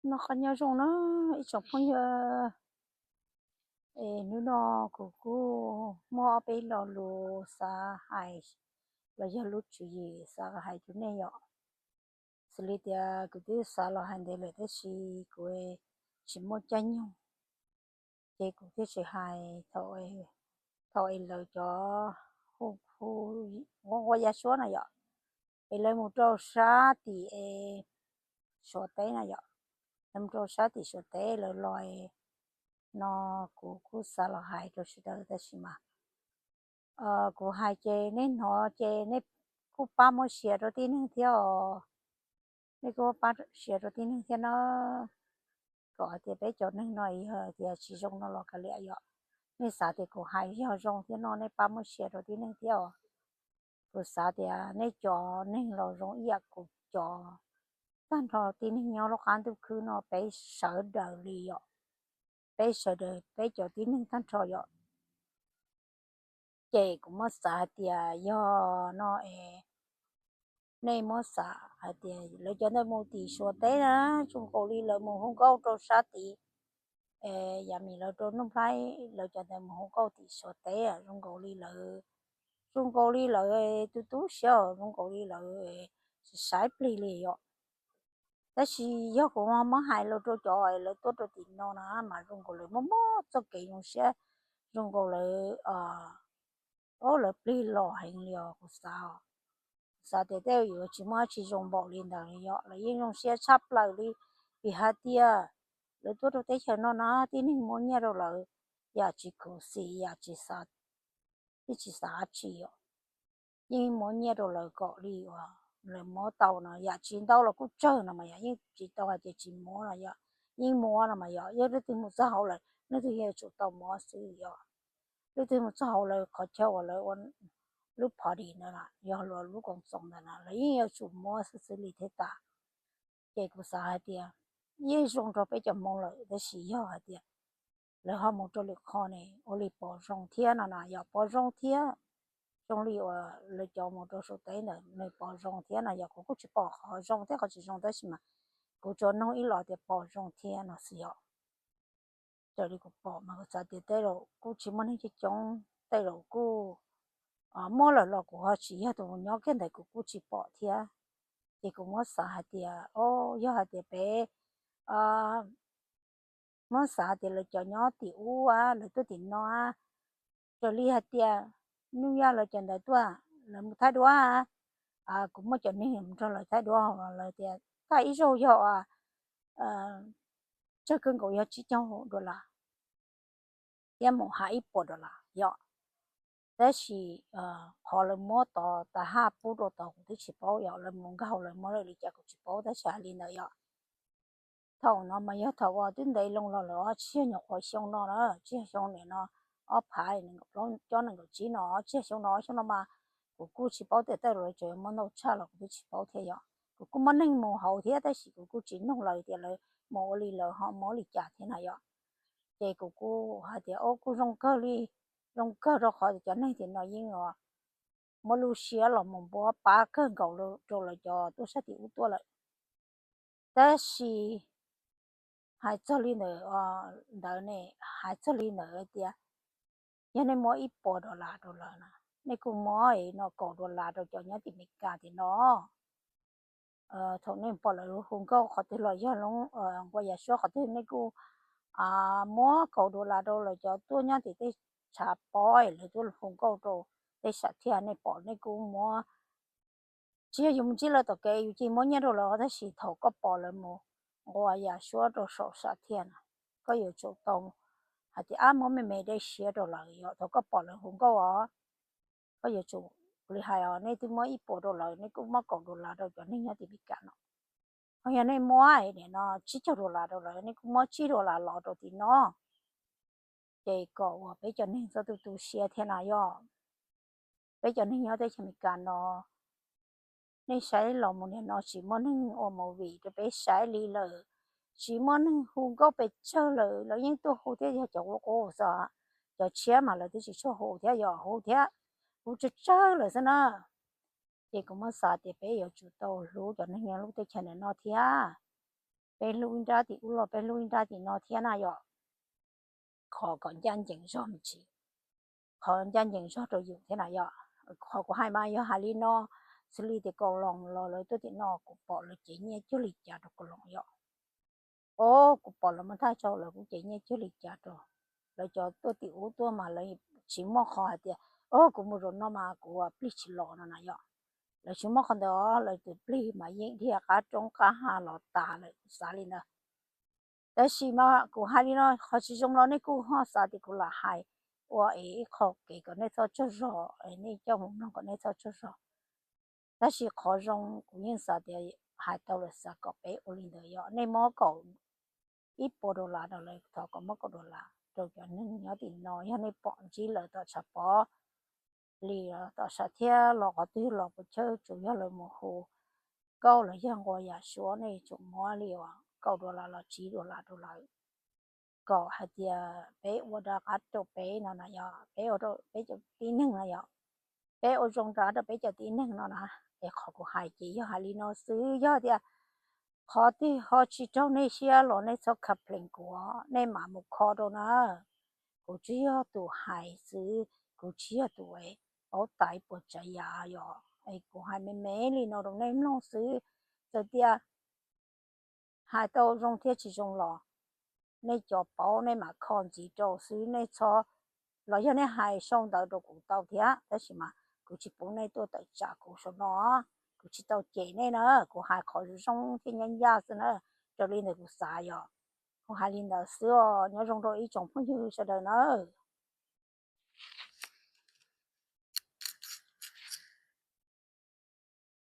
Noj qab nyob zoo na ib tsoom phooj ywg. Es hnub no kuv kuj muaj ob peb lo lus xav hais los yog lub tswv yim xav hais rau nej yom. Xws li tias kuv twb xav los hais ntev lawm tab sis kuv tsis muaj caij nyoog, ces kuv thiaj tsis hais thaum es lawv cov hu, hu, nqua ya suab na yom, es lawv mus rau sab tim es Suav teb na yom, lawv mus rau sab tim Suav teb lawv los no, kuv kuj xav los hais rau sawv daws tab sis mas kuv hais ces nej hnov ces nej kuj pab muab share rau tib neeg thiab os. Nej kuj pab share rau tib neeg thiab na, kom hais tias peb cov neeg no yog tias tsis zoo no los kav liam yom. Nej xav tias kuv hais yog zoo thiab no nej pab muab share rau tib neeg thiab os. Kuv xav tias nej cov neeg los zoo ib yam kuv cov tag nrho tib neeg nyob lub qab ntuj khwb no peb sawv daws li yom, peb sawv daws peb cov tib neeg tag nrho yom. Ces kuv muab xav hais tias yog no es nej muab xav hais tias lawv cov ntawd mus tim Suav teb na, zoo nkaus li lawv mus hu nkauj rau sab tid, yav mis lawv rau Nuj Nplhaib lawv cov ntawd mus hu nkauj tim Suav teb zoo nkaus li lawv, zoo nkaus li lawv tu tu siab, zoo nkaus li lawv saib plig li yom. Tab sis yog kuv muab hais los rau cov lawv tuaj rau tim no na mas zoo nkaus lawv muaj muaj txoj kev zoo siab, zoo nkaus lawv, o, lawv plig los heev li os kuv xav. Kuv xav tias tej yuav tsis muaj dab tsi zoo npaum li ntawd li yom, lawv yeej zoo siab tshaj plaws li, vim hais tias lawv tuaj rau teb chaws no na tib neeg muab nyiaj rau lawv yam tsis khuv xim, yam tsis xav, yeej tsis xav dab tsi os. Yeej muab nyiaj rau lawv kom li uas lawv muab tau no, yam tsis ntau los kuj tsawg no mas yog yeej tsis tau hais tias tsis muab no yom, yeej muab no mas yog, yog leej twg mus txog hauv lawv leej twg yuav tsum tau muab xwb yom. Leej twg mus txog hauv lawv qhov chaw uas lawv ua lub party no, yog luag lub koom txoos ntawd na lawv yeej yuav tsum muab xwb xwb li thiab tas. Ces kuv xav hais tias yeej zoo rau peb cov Hmoob lawm tab sis yog hais tias lawv ho mus rau lwm qhov ne ua li pom zoo thiab no na, yog pom zoo thiab. Zoo li uas lawv cov mus rau Suav teb ntawd nws pom zoo thiab no, yog kuv kuj tsis pom qhov zoo thiab qhov tsis zoo tab sis mas kuv tsuas nug ib los tias pom zoo thiab no xwb yom. Raws li kuv pom mas kuv xav tias tej zaum kuj tsis muaj neeg coob coob, tej zaum kuj muab lawm los kuv ho tsis yog tus nyob kiag ntawd kuv kuj tsis pom thiab. Ces kuv muab xav hais tias, o, yog hais tias peb muab xav tias lawv cov nyob tim ub, lawv tuaj tim no, raws li hais tias Nuj Yaj lawv cov ntawd tuaj, lawv mus thaij duab, kuv muaj cov neeg mus nrog lawv thaij duab, lawv tias thaij ib zaug yog tsawg kawg nkaus yog tsib caug dollar thiab mus hais ib puas dollar yom. Tab sis qhov lawv muab tod tas haj pub rau tod kuv twb tsis paub yom, lawv mus nkaug lawv muab lawm li cas kuv tsis paub tab sis hais li ntawd yom. Thaum no mas yog thaum uas twb ntev loo los lawm, tsis yog nyuam qhuav xyoo no na, tsis yog xyoo nim no ob phav nees nkaum plaub, cov nees nkaum tsib no, tsis yog xyoo no, xyoo no mas kuv kuj tsis paub tias tej zaum lawv tseem muab ntau tshaj los kuv twb tsis paub thiab yom. Kuv kuj muaj neeg mus hauv thiab tab sis kuv kuj tsis nug lawv tias lawv mus ua li lawv ho muab li cas thiab na yom. Ces kuv kuj hais tias o kuj zoo kawg li, zoo kawg rau qhov tias cov neeg tim no yeej muab lub siab los mus npuab pab kawg nkaus rau lawv cov tuaj sab tim ub tuaj lawm. Tab sis hais txog li ntawd, ntawd ne, hais txog li ntawd tias yog nej muab ib puas dollar rau lawv na, nej kuj muab no kaum dollar rau cov nyob tim Meskas tim no. Thaum nej pom lawv hu nkauj qhov twg los yog nqua yas suab qhov twg nej kuj muab kaum dollar rau lawv cov tuaj nyob tim tej tshav pob lawv tuaj hu nkauj rau tej sam thiaj, nej pom nej kuj muab. Tsis yog yus mus ntsib lawv tom kev yus cia muab nyiaj rau lawv, tab sis thaum koj pom lawv mus nqua yas suab rau saum sam thiaj na, koj yuav tsum tau hais tias ab muab me me dej siab rau lawv yom. Thaum koj pom lawv hu nkauj os, koj yuav tsum li hais os, nej twb muab ib puas rau lawv, nej kuj muab kaum dollar rau cov neeg nyob tim Meskas no. Ho yog nej muab nim no tsib caug dollar rau lawv, nej kuj muab tsib dollar los rau tim no. Ces kom uas peb cov neeg txhob tu tu siab thiab na yom. Peb cov neeg nyob teb chaws Amelikas no, nej saib los mus nim no tsis muaj neeg ua movie rau peb saib li lawm, tsis muaj neeg hu nkauj pes tsawg lawm, lawv yeej tuaj hu thiab, yog cov qub qub xwb, cov tshiab mas lawv twb tsis tshua hu thiab, yog hu thiab, hu tsawg tsawg lawm xwb na. Ces kuv muab xav tias peb yuav tsum tau hlub cov neeg nyob lub teb chaws ntawm no thiab. peb hlub ib nrab tim ub los peb hlub ib nrab tim no thiab na yom. Qhov kom ncaj ncees zog me ntsis, qhov ncaj ncees zog rau yus thiab na yom. Qhov kuv hais mas yog hais li no, xws li tias Kaus Loos los lawv tuaj tim no kuv pom lawv cev nyiaj cuag li cas rau Kaus Loos yom. O, kuv pom lawv muaj thaj chaw lawv kuj cev nyiaj cuag li cas rau. Lawv cov tuaj tim ub tuaj mas lawv tsis muaj qhov hais tias, o, kuv mus zaum no mas kuv plig tsis los no na yom. Lawv tsis muaj qhov ntawd os, lawv tus plig mas yeej dhia qab roob qab hav los tas lawm, kuv xav li ntawd. Tab sis mas kuv hais li no, qhov tsis zoo los nej kuj ho xav tias kuv lam hais ua es ib qho kev kom nej txhob tsaug zog, nej coj mus mloog kom nej txhob tsaug zog. Tab sis qhov zoo kuv yeej xav tias hais tau lawm xav kom peb ua li ntawd yom. Nej muab kaum ib puas dollar rau lawv, thov kom muab kaum dollar rau cov neeg nyob tim no, yog nej pom ntsib lawv tom tshav pob li tom tshav thiab los qhov twg los puas chawj tsuas yog lawv mus hu nkauj los yog nqua yam suav, nej tsum muab li uas kaum dollar los tsib dollar rau lawv, kom hais tias peb ua rov qab rau peb no na yom, peb ua rau peb cov tib neeg na yom. Peb ua zoo rov qab rau peb cov tib neeg no na. Es qhov kuv hais ces yog hais li no xwb, yog tias qhov twg ho tsis raug nej siab los nej txhob complain kuv, nej mam mus kho rau na. Kuv tsis yog tus hais xwb, kuv tsis yog tus paub tais puas tsav yam yom. Es kuv hais me me li no rau nej mloog xwb, txawm tias hais tau zoo thiab tsis zoo los nej cov paub nej mam kho ntxiv rau xwb, nej txhob, los yog nej hais sau ntawv rau kuv tau thiab, tab sis mas kuv tsis pub nej tuaj tawm tsam kuv saum no. Kuv tsis tau cem nej na, kuv hais qhov zoo thiab nyob ncaj xwb na, raws li ntawm kuv xav yom. Kuv hais li ntawd xwb os, nyob zoo rau ib tsoom phooj ywg sawv daws nawb.